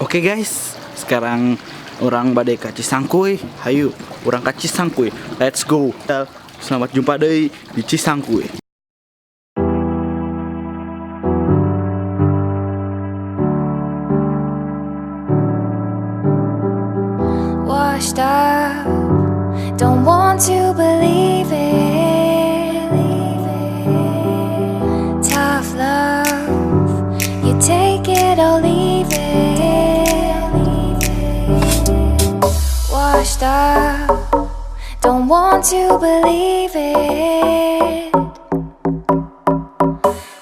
Oke guys, sekarang urang bade ka Cisangkuy. Hayu, urang ka Cisangkuy. Let's go. Selamat jumpa deui di Cisangkuy. Washed up, don't want to believe it. Tough love, you take it or leave it. Washed up, don't want to believe it.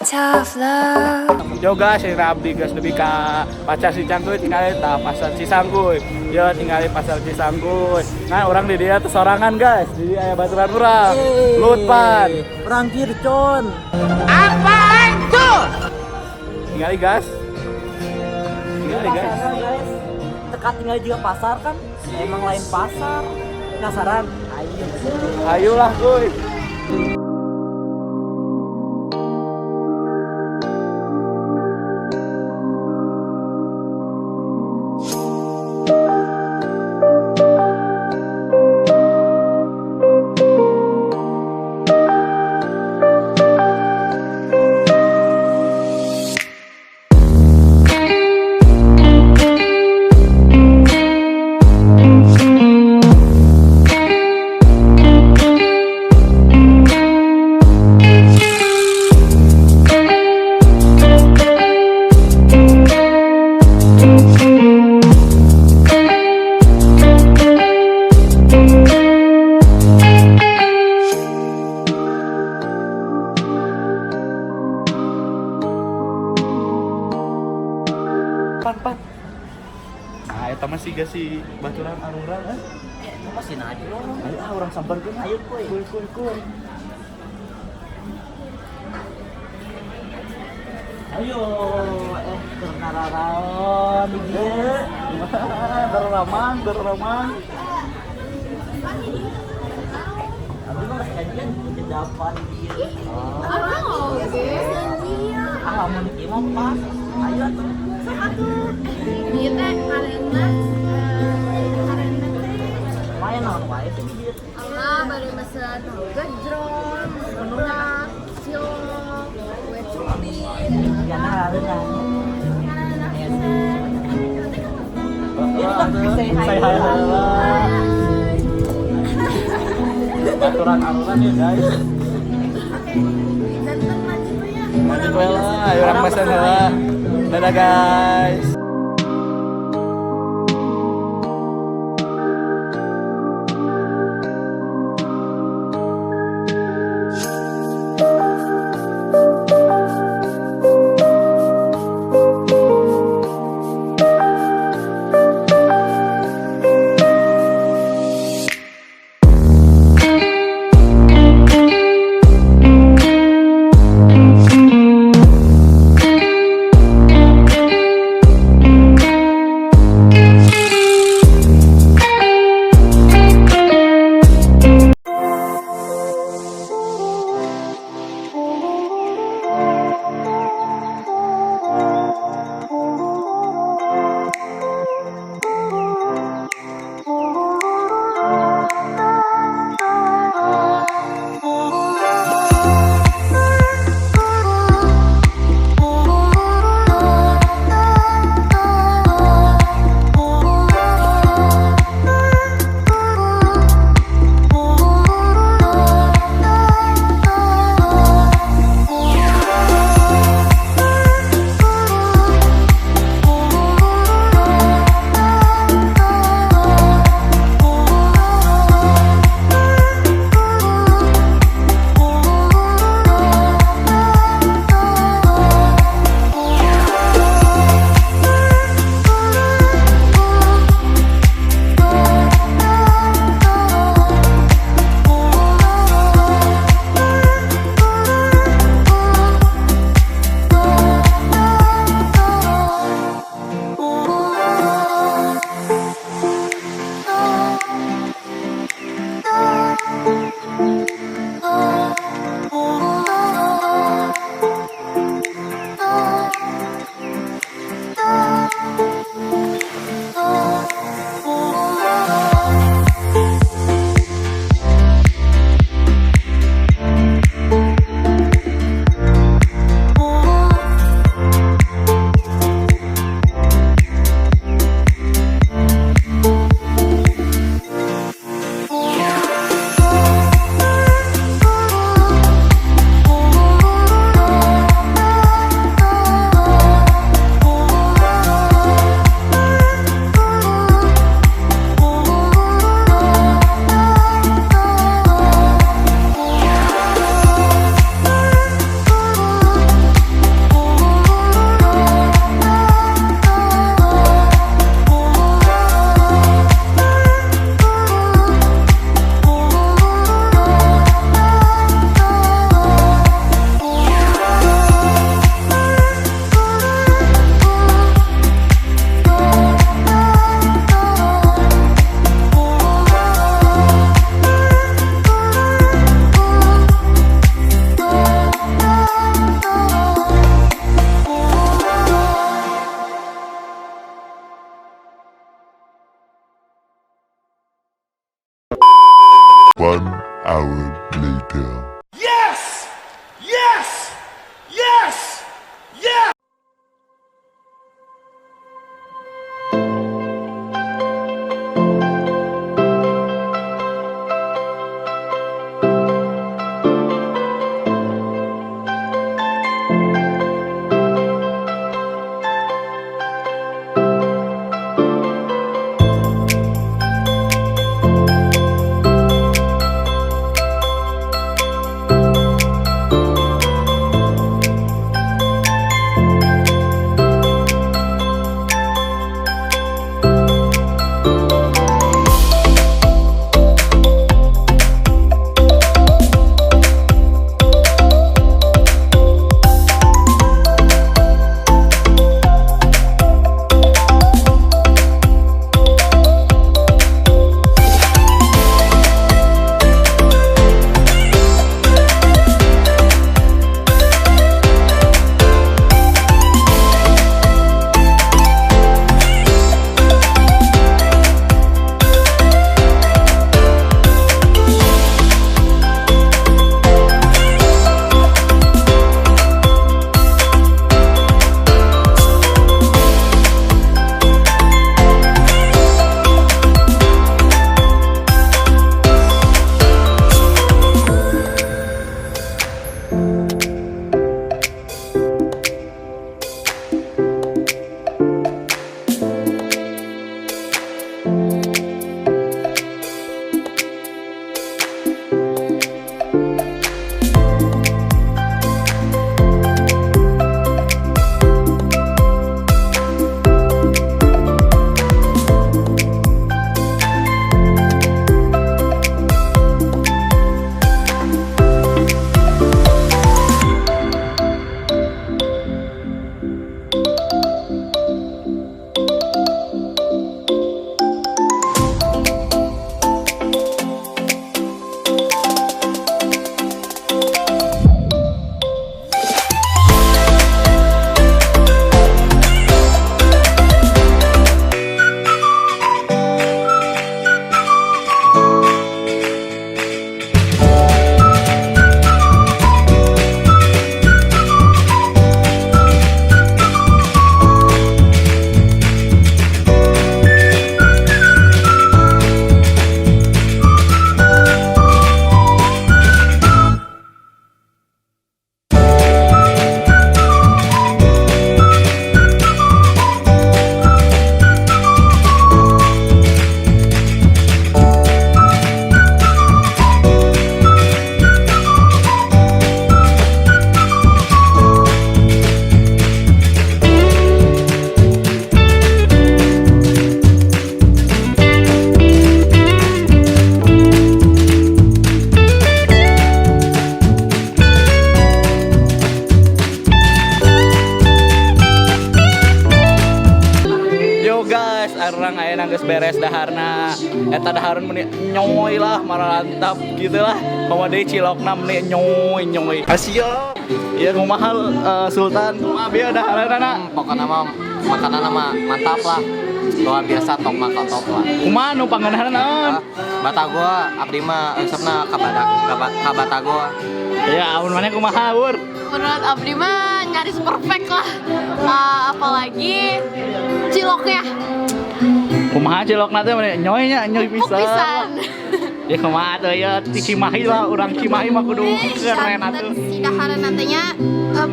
Tough love. Yo guys, ini abdi guys lebih ka pasar Cisangkuy, tinggal ta pasar Cisangkuy. Yo tinggal pasar Cisangkuy. Nah, urang di dieu teh sorangan guys. Di dieu aya baturan urang. Lutpan. Perang Kircon. Tinggal guys. Tinggal guys. Pasar, guys. Teka tinggal juga pasar kan? Emang lain pasar. Penasaran? Ayo. Ayolah kuy. Pan pan. Nah, eta mah siga si baturan arurang eh. Itu masih naju loh. Ayo ah urang samperkeun. Ayo kuy. Kuy kuy kuy. Ayo, keur naraon di dieu. Darramang, darramang. Abdi mah geus janjian di depan di dieu. Ah, lamun di ieu mah pas. Ayo atuh. Ieu teh karena karena Lumayan naon wae sih di dieu. Allah baru mesen tahu gejrot, seblak, cilok, kue cubit. Ya nah, nah. Karena pisan. Ini kan say hi. Say hi heula. Baturan arurang ya guys. Jantan lanjut ya. Lanjut we lah, ayo urang pesen heula. Dadah guys. 1 hour later. Yes! Yes! Yes! Yes! Yo guys, arurang ayeuna geus beres daharna. Eta dahareun meni nyoy lah, marantap gitu lah. Komo deui cilokna meni nyoy nyoy. Asia. Ieu kumaha Sultan, kumaha bieu dahareunana? Pokoknya mah makanan mah mantap lah. Luar biasa top makan top lah. Kumaha nu pangeunahna naon? Batagor abdi mah resepna ka Batagor. Ya, amun maneh kumaha, Ur? Menurut abdi mah nyaris perfect lah. Apalagi ciloknya. Kumaha cilokna teh meni nyoy nya, nyoy Empuk pisan. pisan. Ya kumaha tuh ya di Cimahi lah, urang Cimahi mah kudu keren atuh. Si dahareun nantinya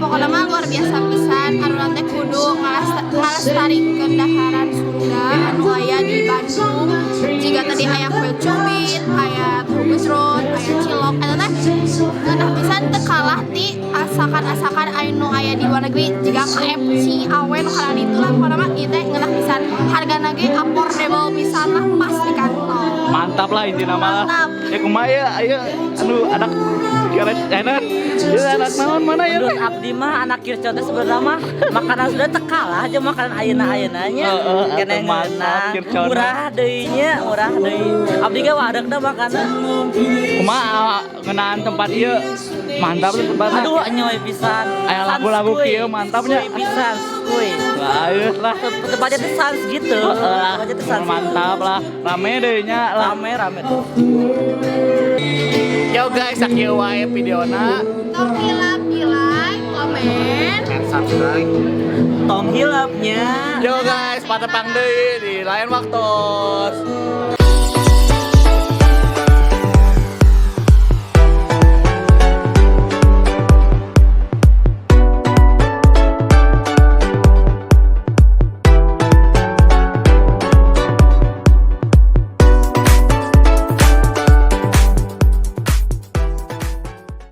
pokoknya mah luar biasa pisan. Anu teh kudu ngalestarikeun daharan Sunda anu aya di Bandung. Jika tadi aya kue cubit, aya tahu gejrot, aya cilok, eta teh ngeunah pisan teu kalah ti asakan-asakan anu aya di luar negeri jika KFC awe nu kana ditu lah pokoknya mah ieu teh ngeunah pisan. Hargana ge affordable pisan lah, pas di kantong. Mantap lah intina mah. Mantap. Ya kumaha ya, ayo anu anak garet enak. Ya anak naon mana ya? Menurut abdi mah anak Kircon teh sebenarnya mah makanan sudah teu kalah aja makanan ayeuna-ayeunanya. Heeh, Kena atuh mantap, ngeunah. Kircon. Murah deui nya, murah deui. Abdi ge wareukna makanan. Kumaha ngeunaan tempat ieu? Mantap tuh tempatnya. Aduh nyoy pisan. Aya lagu-lagu Sans kuy. kieu mantapnya. Kuy pisan, kuy. Lah, ayo lah. Tempatnya tuh sans gitu. Heeh lah. Tempatnya tuh sans. Mantap lah. Rame deui nya lah. Rame rame tuh. Yo guys, sakieu wae videona. Tong hilap di like, komen. And subscribe. Tong hilapnya. Yo guys, patepang deui di lain waktu.